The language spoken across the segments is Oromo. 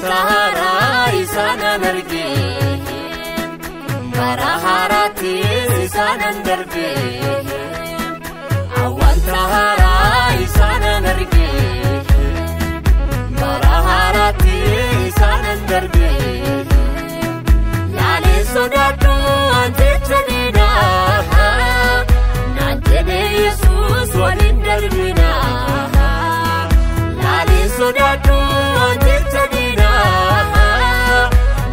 Wanta haaraa isaanan arge, bara haaraattis isaanan darbe. Wanta haaraa isaanan arge, bara haaraattis isaanan darbe. Laalee sodaadhu antecha diinaa, naan jedhe Yesuus waliin darbinaa. Laalee sodaadhu antecha diinaa,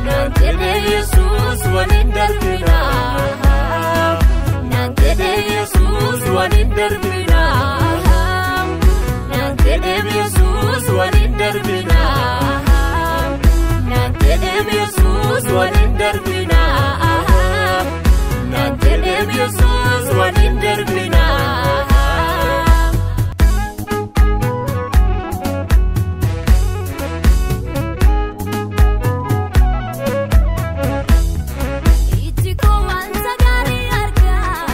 naan jedhe Yesuus waliin darbinaa. Naan jedhe Yesuus waliin darbinaa. Naan jedhe Yesuus waliin darbinaa. Naan jedhe Yesuus waliin darbinaa. Naan jedhe Yesuus waliin darbinaa. Ijji koo wanta gaarii argaa.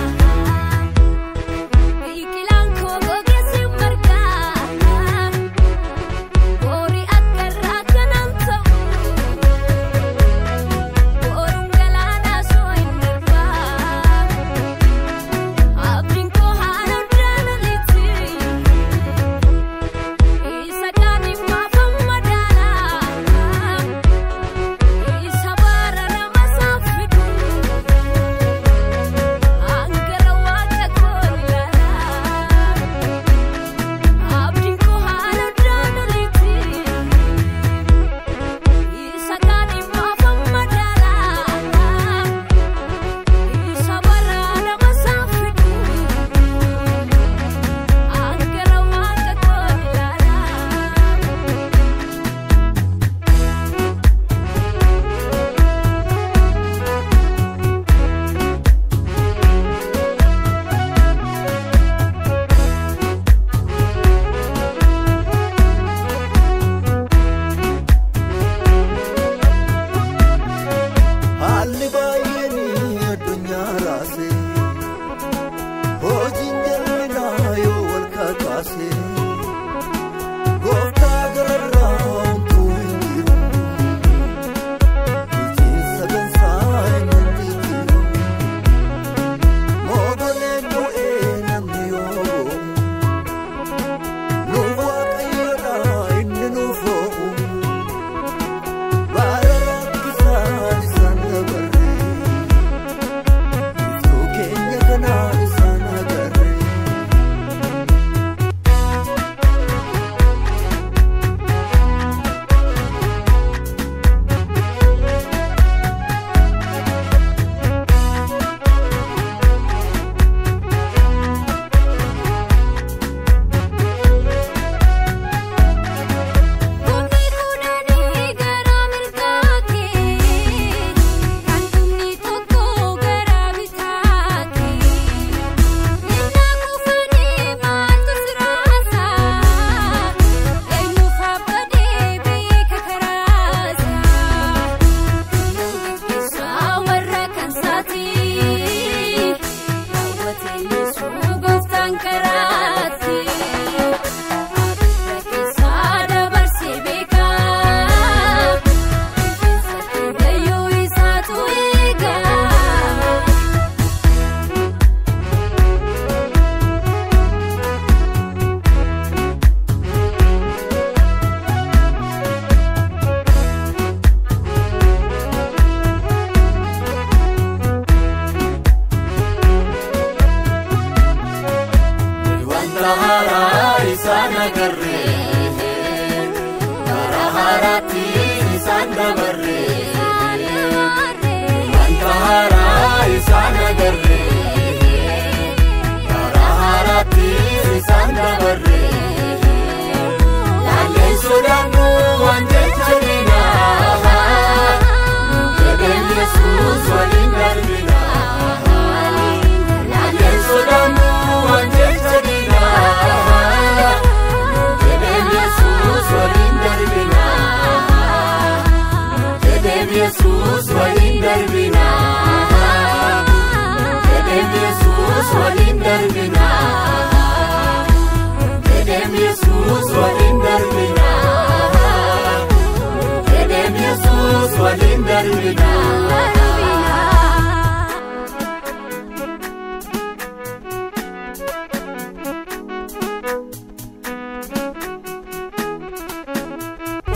Yesuus waliin darbina.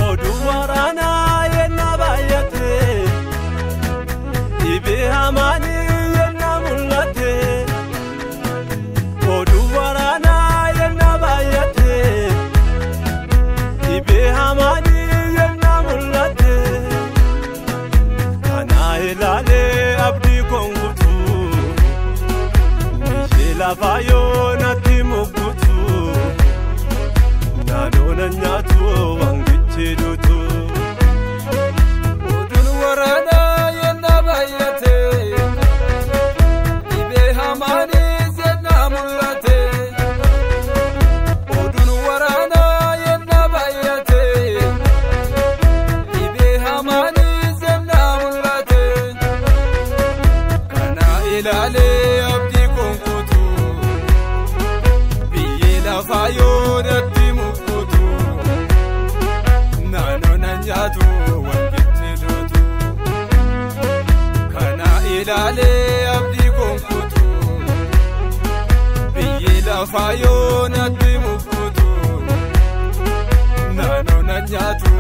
Oduu waraanaa yennaa baay'ate, dhibee hamaanii yennaa mul'ate. Oduu waraanaa yennaa baay'ate, dhibee hamaanii yennaa mul'ate. Kana ilaalee abdii koon guutuu, biyyi lafaa yoo natti muggutu. Naannoo na nyaatu wangichi duutu. Oduun waraanaa yennaa baay'ate, dhibee hamaanis yennaa mul'ate. Oduun waraanaa yennaa baay'ate, dhibee hamaanis yennaa mul'ate. Kana ilaalee abdii koon kutu, biyyi lafaa yoo natti mukkutu. Naannoo na nyaatu wangichi duutu. Kana ilaalee abdii koon kutu, biyyi lafaa yoo natti mukkutu. Naannoo na nyaatu.